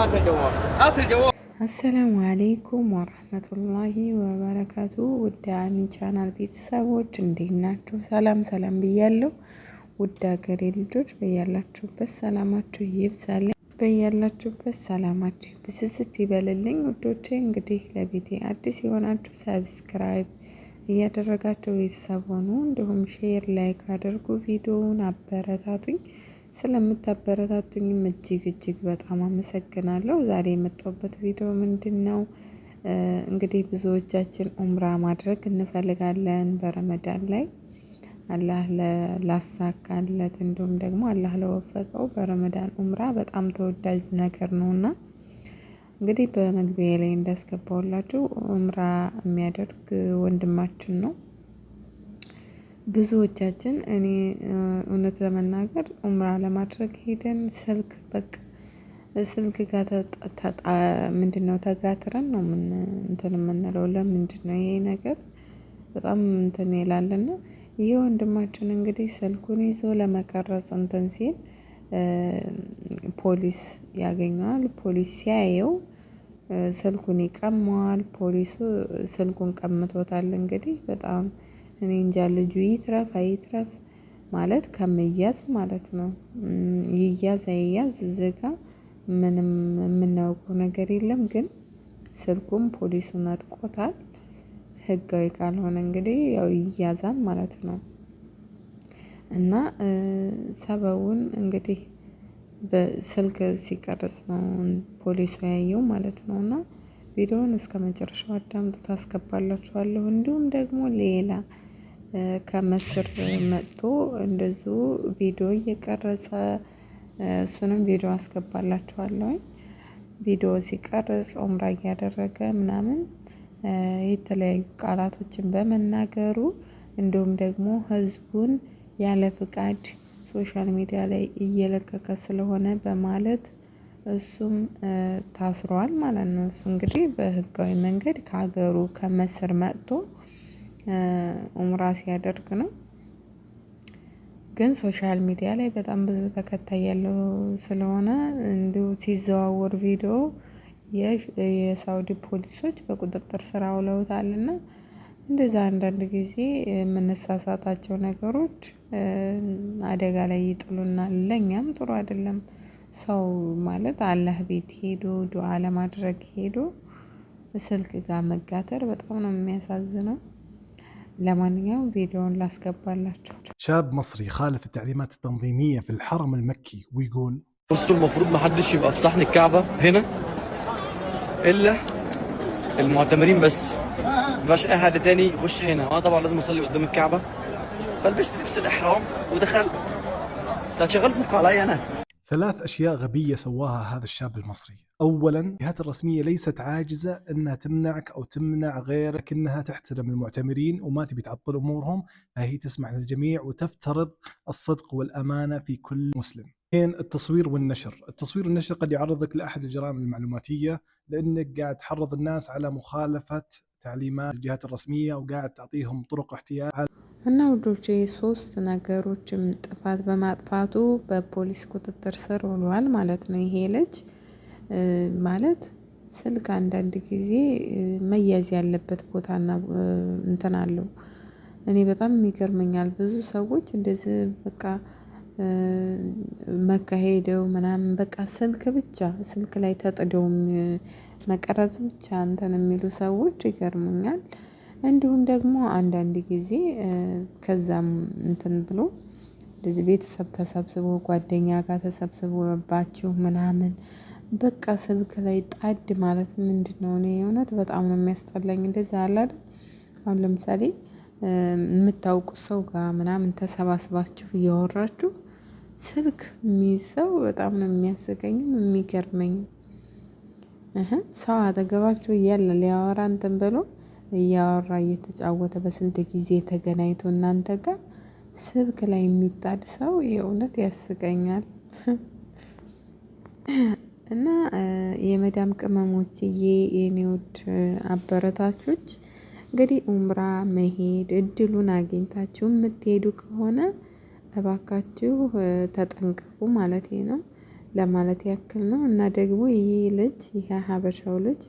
هات الجوال، هات الجوال. السلام عليكم ورحمة الله وبركاته። ውድ አሚ ቻናል ቤተሰቦች እንዴት ናችሁ? ሰላም ሰላም ብያለሁ። ውድ ሀገሬ ልጆች በያላችሁበት ሰላማችሁ ይብዛልኝ፣ በያላችሁበት ሰላማችሁ ብዝት ይበልልኝ። ውዶቼ እንግዲህ ለቤቴ አዲስ የሆናችሁ subscribe እያደረጋችሁ ቤተሰብ ሆኑ። እንዲሁም share፣ like አድርጉ፣ ቪዲዮውን አበረታቱኝ። ስለምታበረታቱኝም እጅግ እጅግ በጣም አመሰግናለሁ። ዛሬ የመጣሁበት ቪዲዮ ምንድን ነው? እንግዲህ ብዙዎቻችን ኡምራ ማድረግ እንፈልጋለን በረመዳን ላይ አላህ ላሳካለት እንዲሁም ደግሞ አላህ ለወፈቀው በረመዳን ኡምራ በጣም ተወዳጅ ነገር ነውና እንግዲህ በመግቢያ ላይ እንዳስገባውላችሁ ኡምራ የሚያደርግ ወንድማችን ነው። ብዙዎቻችን እኔ እውነት ለመናገር ኡምራ ለማድረግ ሄደን ስልክ በቃ ስልክ ጋር ምንድነው ተጋትረን ነው ምን እንትን የምንለው። ለምንድነው ይሄ ነገር በጣም እንትን ይላልና ይሄ ወንድማችን እንግዲህ ስልኩን ይዞ ለመቀረጽ እንትን ሲል ፖሊስ ያገኘዋል። ፖሊስ ሲያየው ስልኩን ይቀማዋል። ፖሊሱ ስልኩን ቀምቶታል። እንግዲህ በጣም እኔ እንጃ ልጁ ይትረፍ አይትረፍ ማለት ከመያዝ ማለት ነው። ይያዝ አይያዝ እዚህ ጋ ምንም የምናውቀው ነገር የለም። ግን ስልኩም ፖሊሱ ነጥቆታል። ህጋዊ ካልሆነ እንግዲህ ያው ይያዛል ማለት ነው። እና ሰበቡን እንግዲህ በስልክ ሲቀርጽ ነው ፖሊሱ ያየው ማለት ነው። እና ቪዲዮውን እስከ መጨረሻው አዳምጡት፣ አስገባላችኋለሁ። እንዲሁም ደግሞ ሌላ ከመስር መጥቶ እንደዚሁ ቪዲዮ እየቀረጸ እሱንም ቪዲዮ አስገባላችኋለሁ። ቪዲዮ ሲቀርጽ ኡምራ እያደረገ ምናምን የተለያዩ ቃላቶችን በመናገሩ እንዲሁም ደግሞ ህዝቡን ያለ ፍቃድ social media ላይ እየለቀቀ ስለሆነ በማለት እሱም ታስሯል ማለት ነው። እሱ እንግዲህ በህጋዊ መንገድ ከሀገሩ ከመስር መጥቶ ኡምራ ሲያደርግ ነው። ግን social media ላይ በጣም ብዙ ተከታይ ያለው ስለሆነ እንዲሁ ሲዘዋወር ቪዲዮ የሳውዲ ፖሊሶች በቁጥጥር ስር አውለውታልና እንደዛ አንዳንድ ጊዜ የምንሳሳታቸው ነገሮች አደጋ ላይ ይጥሉናል። ለእኛም ጥሩ አይደለም። ሰው ማለት አላህ ቤት ሄዶ ዱዓ ለማድረግ ሄዶ ስልክ ጋር መጋተር በጣም ነው የሚያሳዝነው። ለማንኛውም ቪዲዮውን ላስገባላችሁ። شاب مصري خالف التعليمات التنظيمية في الحرم المكي ويقول: بصوا، المفروض ما حدش يبقى في صحن الكعبة هنا إلا المعتمرين بس، ما ينفعش أي حد تاني يخش هنا، وأنا طبعا لازم أصلي قدام الكعبة، فلبست لبس الإحرام ودخلت. أنت هتشغل مخ عليا أنا؟ ثلاث أشياء غبية سواها هذا الشاب المصري. أولا، الجهات الرسمية ليست عاجزة أنها تمنعك أو تمنع غيرك، أنها تحترم المعتمرين وما تبي تعطل أمورهم، فهي تسمح للجميع وتفترض الصدق والأمانة في كل مسلم. اثنين، التصوير والنشر. التصوير والنشر قد يعرضك لأحد الجرائم المعلوماتية، لأنك قاعد تحرض الناس على مخالفة تعليمات الجهات الرسمية وقاعد تعطيهم طرق احتيال. እና ውዶቼ ሶስት ነገሮችም ጥፋት በማጥፋቱ በፖሊስ ቁጥጥር ስር ውሏል ማለት ነው። ይሄ ልጅ ማለት ስልክ አንዳንድ ጊዜ መያዝ ያለበት ቦታና እንትን አለው። እኔ በጣም ይገርመኛል። ብዙ ሰዎች እንደዚህ በቃ መካሄደው ምናምን በቃ ስልክ ብቻ ስልክ ላይ ተጥደው መቀረጽ ብቻ እንትን የሚሉ ሰዎች ይገርሙኛል። እንዲሁም ደግሞ አንዳንድ ጊዜ ከዛም እንትን ብሎ እንደዚህ ቤተሰብ ተሰብስቦ ጓደኛ ጋር ተሰብስቦባችሁ ምናምን በቃ ስልክ ላይ ጣድ ማለት ምንድነው? እኔ እውነት በጣም ነው የሚያስጠላኝ። እንደዛ አለ አይደል? አሁን ለምሳሌ የምታውቁ ሰው ጋር ምናምን ተሰባስባችሁ እያወራችሁ ስልክ የሚይዝ ሰው በጣም ነው የሚያስቀኝም የሚገርመኝም። ሰው አጠገባችሁ እያለ ሊያወራ እንትን ብሎ እያወራ እየተጫወተ በስንት ጊዜ ተገናኝቶ እናንተ ጋር ስልክ ላይ የሚጣድ ሰው የእውነት ያስቀኛል። እና የመዳም ቅመሞችዬ የኔ ውድ አበረታቾች እንግዲህ ኡምራ መሄድ እድሉን አግኝታችሁ የምትሄዱ ከሆነ እባካችሁ ተጠንቀቁ ማለት ነው። ለማለት ያክል ነው። እና ደግሞ ይሄ ልጅ ይሄ ሀበሻው ልጅ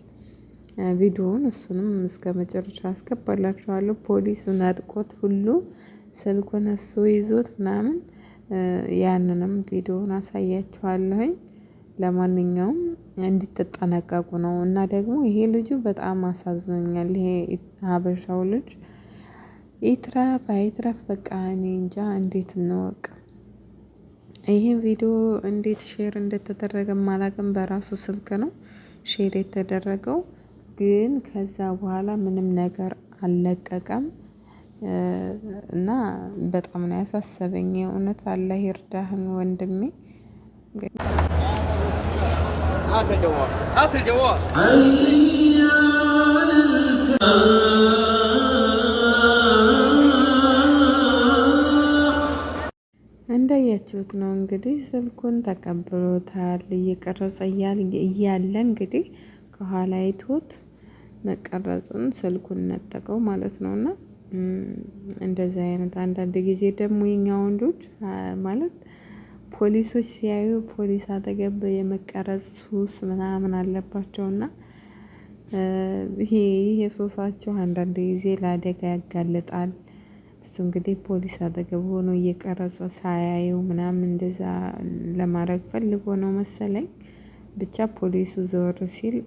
ቪዲዮውን እሱንም እስከ መጨረሻ አስገባላችኋለሁ። ፖሊሱ ነጥቆት ሁሉ ስልኩን እሱ ይዞት ምናምን ያንንም ቪዲዮውን አሳያችኋለሁኝ። ለማንኛውም እንድትጠነቀቁ ነው። እና ደግሞ ይሄ ልጁ በጣም አሳዝኖኛል። ይሄ ሀበሻው ልጅ ይትረፍ አይትረፍ በቃ እኔ እንጃ እንዴት እንወቅ። ይህን ቪዲዮ እንዴት share እንደተደረገ ማላቅም፣ በራሱ ስልክ ነው share የተደረገው። ግን ከዛ በኋላ ምንም ነገር አልለቀቀም እና በጣም ነው ያሳሰበኝ። የእውነት አላህ ይርዳህን ወንድሜ። هات الجوال، هات الجوال. እንዳያችሁት ነው እንግዲህ ስልኩን ተቀብሎታል። እየቀረጸ እያለ እንግዲህ ከኋላ አይቶት መቀረጹን ስልኩን ነጠቀው ማለት ነው። እና እንደዚህ አይነት አንዳንድ ጊዜ ደግሞ የኛ ወንዶች ማለት ፖሊሶች ሲያዩ ፖሊስ አጠገብ የመቀረጽ ሱስ ምናምን አለባቸው እና ይሄ ሱሳቸው አንዳንድ ጊዜ ለአደጋ ያጋልጣል። እሱ እንግዲህ ፖሊስ አጠገብ ሆኖ እየቀረጸ ሳያየው ምናምን እንደዛ ለማድረግ ፈልጎ ነው መሰለኝ። ብቻ ፖሊሱ ዘወር ሲል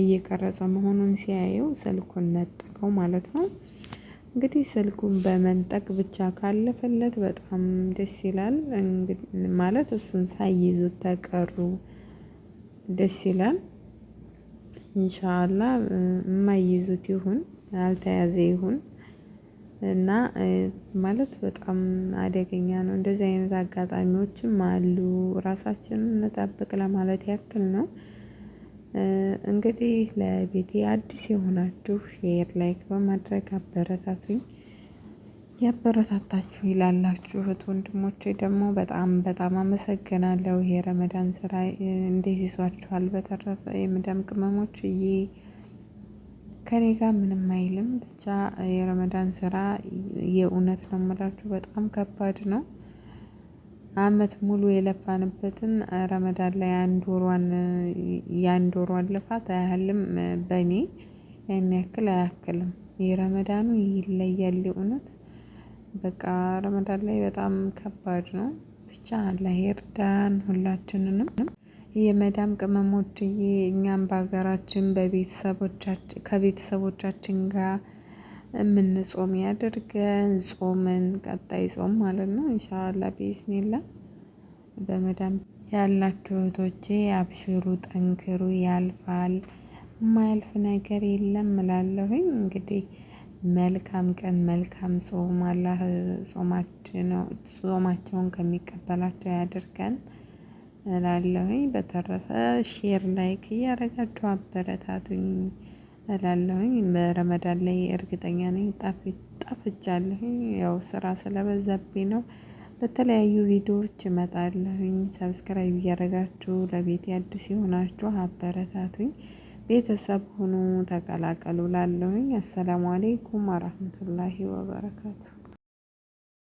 እየቀረጸ መሆኑን ሲያየው ስልኩን ነጠቀው ማለት ነው። እንግዲህ ስልኩን በመንጠቅ ብቻ ካለፈለት በጣም ደስ ይላል። ማለት እሱን ሳይይዙት ተቀሩ ደስ ይላል። ኢንሻአላህ የማይይዙት ይሁን አልተያዘ ይሁን እና ማለት በጣም አደገኛ ነው። እንደዚህ አይነት አጋጣሚዎችም አሉ። ራሳችንን እንጠብቅ ለማለት ያክል ነው። እንግዲህ ለቤቴ አዲስ የሆናችሁ share፣ like በማድረግ አበረታቱኝ። ያበረታታችሁ ይላላችሁ እህት ወንድሞቼ ደግሞ በጣም በጣም አመሰግናለሁ። ይሄ ረመዳን ስራ እንዴት ይዟችኋል? በተረፈ የመዳም ቅመሞች እዬ ከኔ ጋር ምንም አይልም። ብቻ የረመዳን ስራ የእውነት ነው የምላችሁ በጣም ከባድ ነው። አመት ሙሉ የለፋንበትን ረመዳን ላይ የአንድ ወሯን ልፋት አያህልም። በእኔ ያን ያክል አያክልም። የረመዳኑ ይለያል የእውነት በቃ ረመዳን ላይ በጣም ከባድ ነው። ብቻ አላህ ይርዳን ሁላችንንም። የመዳም ቅመሞችዬ እኛም በሀገራችን ከቤተሰቦቻችን ጋር የምንጾም ያድርገን። ጾምን ቀጣይ ጾም ማለት ነው ኢንሻአላህ ቢኢዝኒላ። በመዳም ያላችሁ እህቶቼ አብሽሩ፣ ጠንክሩ፣ ያልፋል። የማያልፍ ነገር የለም እላለሁኝ። እንግዲህ መልካም ቀን መልካም ጾም፣ አላህ ጾማቸውን ከሚቀበላቸው ያድርገን እላለሁኝ። በተረፈ share like እያደረጋችሁ አበረታቱኝ እላለሁኝ። በረመዳን ላይ እርግጠኛ ነኝ ጠፍቻለሁኝ። ያው ስራ ስለበዛብኝ ነው። በተለያዩ ቪዲዮዎች እመጣለሁኝ። subscribe እያደረጋችሁ ለቤቴ አዲስ የሆናችሁ አበረታቱኝ፣ ቤተሰብ ሁኑ፣ ተቀላቀሉ እላለሁኝ። السلام عليكم ورحمة الله وبركاته።